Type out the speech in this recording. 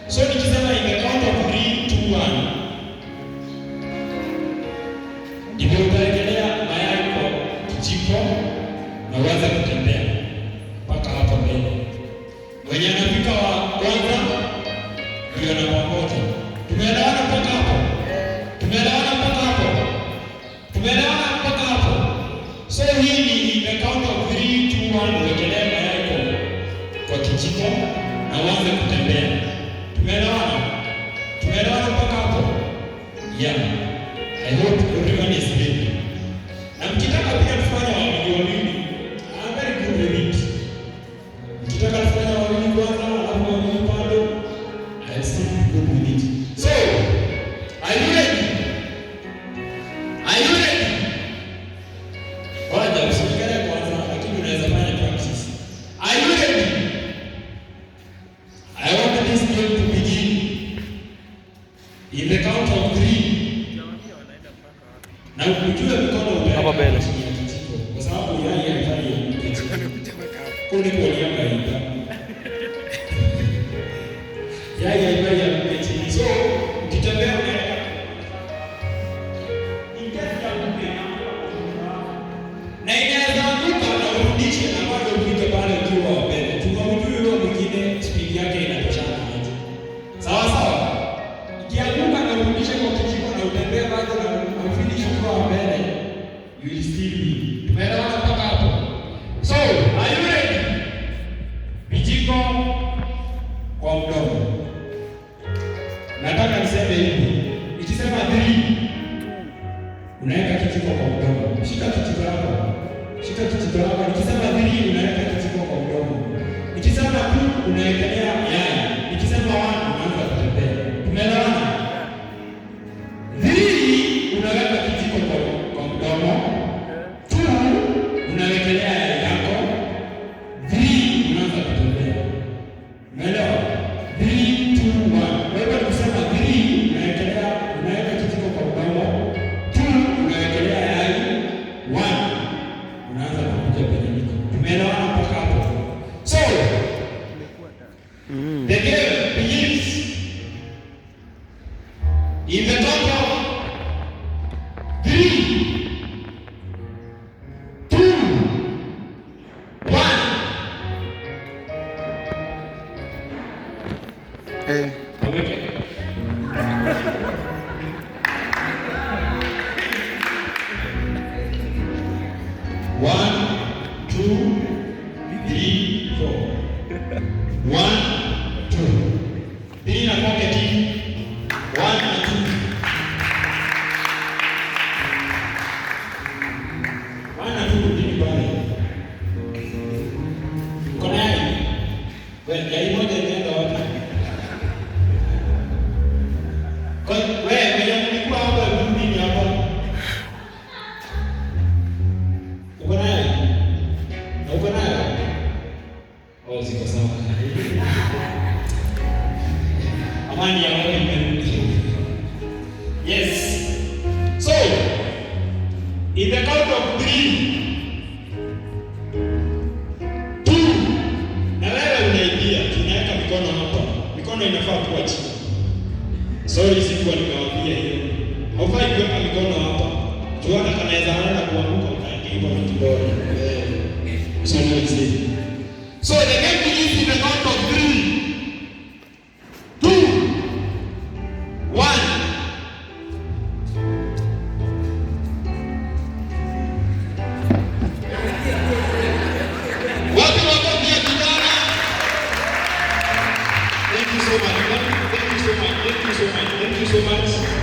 So nikisema in the count of 3, 2, 1, ndivyo utawekelea mayai kwa kijiko na uanze kutembea mpaka hapo mbele. Mwenye anafika wa kwanza ndio namba moja. Tumeelewana mpaka hapo? Tumeelewana mpaka hapo? Tumeelewana mpaka hapo? So hii ni in the count of 3, 2, 1, uwekelee mayai kwa kijiko na uanze kutembea. Tumeelewana? Tumeelewana mpaka hapo? Yeah. I hope everyone is ready. Na mkitaka pia tufanye wawili wawili, I'm very good with it. Mkitaka tufanye wawili kwanza, alafu wawili bado, I'll still be good with it. So, are you ready? Are you ready? Ngoja usifikirie kwanza, lakini unaweza fanya practice. Are you ready? I want this game to begin in the count of three. Na ujue mikono utaweka Hapa mbele. Chini ya kijiko kwa sababu yai haifai ianguke chini. Kuni kuonianga ida. Yai haifai ianguke chini. So ukitembea unaweka in case ianguke, na inaweza anguka na urudishe na bado ufike pale ukiwa wa mbele. Chunga, ujui huyo mwingine speed yake inatoshana aje. Sawa sawa. Ikianguka na urudishe kwa kijiko na utembee bado na ufinish ukiwa wa mbele, you will still win. Tumeelewana mpaka hapo? So, are you ready? Vijiko kwa mdomo. Nataka niseme hivi. Nikisema 3, unaweka kijiko kwa mdomo. Shika kijiko yako. Shika kijiko yako. Nikisema 3, unaweka kijiko kwa mdomo. Nikisema 2, unawekelea yai. Nikisema 1, unaanza kutembea. Tumeelewana? 3, unaweka kijiko kwa mdomo. 2, unawekelea yai yako. 3, unaanza kutembea. Umeelewa? 3, 2, 1. Kwa hivyo nikisema 3, unawekelea, unaweka kijiko kwa mdomo. 2, unawekelea yai. 1, unaanza kukuja penye niko. Tumeelewana mpaka hapo? So, the game begins in the count of 3, 2, 1. Eh. Waweke. One, two, three, four. One, two. Three na pocket hii. One na two. One na two, rudini pale. Uko na yai? Wewe, yai moja imeenda wapi? Kwa wewe mwenye mlikuwa hapa, rudini hapa. Uko nayo? Na uko nayo? Oh, ziko sawa. Amani ya Mungu imerudi. Yes. So, in the count of three, two, na wewe unaingia, tunaweka mikono hapa. Mikono inafaa kuwa chini. Sorry, sikuwa nimewaambia hiyo. Haufai kuweka mikono hapa. Juana kanaweza enda kuanguka ukaeke hivyo na kidole. Eh. So no, it's easy. So the game begins in the count of three, two, one. Wapi makofi ya kijana? Thank you so much. Thank you so much. Thank you so much. Thank you so much.